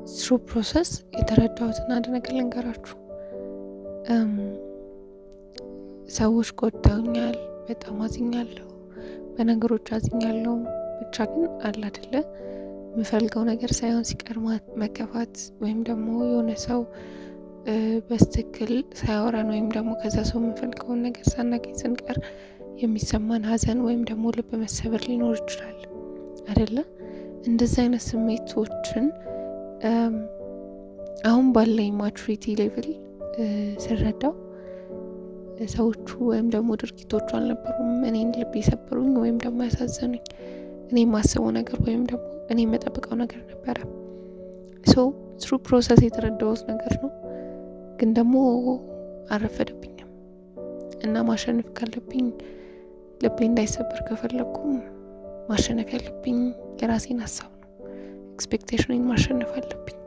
Through process የተረዳሁትን አንድ ነገር ልንገራችሁ። ሰዎች ጎድተውኛል፣ በጣም አዝኛለሁ፣ በነገሮች አዝኛለሁ። ብቻ ግን አለ አይደለ የምፈልገው ነገር ሳይሆን ሲቀር መከፋት ወይም ደግሞ የሆነ ሰው በትክክል ሳያወራን ወይም ደግሞ ከዛ ሰው የምንፈልገውን ነገር ሳናገኝ ስንቀር የሚሰማን ሀዘን ወይም ደግሞ ልብ መሰበር ሊኖር ይችላል አይደለ? እንደዚህ አይነት ስሜቶችን አሁን ባለኝ maturity level ስረዳው ሰዎቹ ወይም ደግሞ ድርጊቶቹ አልነበሩም እኔን ልብ የሰበሩኝ ወይም ደግሞ ያሳዘኑኝ። እኔ የማስበው ነገር ወይም ደግሞ እኔ የምጠብቀው ነገር ነበረ። So through process የተረዳሁት ነገር ነው። ግን ደግሞ አልረፈደብኝም እና ማሸነፍ ካለብኝ፣ ልቤ እንዳይሰበር ከፈለግኩም ማሸነፍ ያለብኝ የራሴን ሀሳብ ነው። Expectation ኔን ማሸነፍ አለብኝ።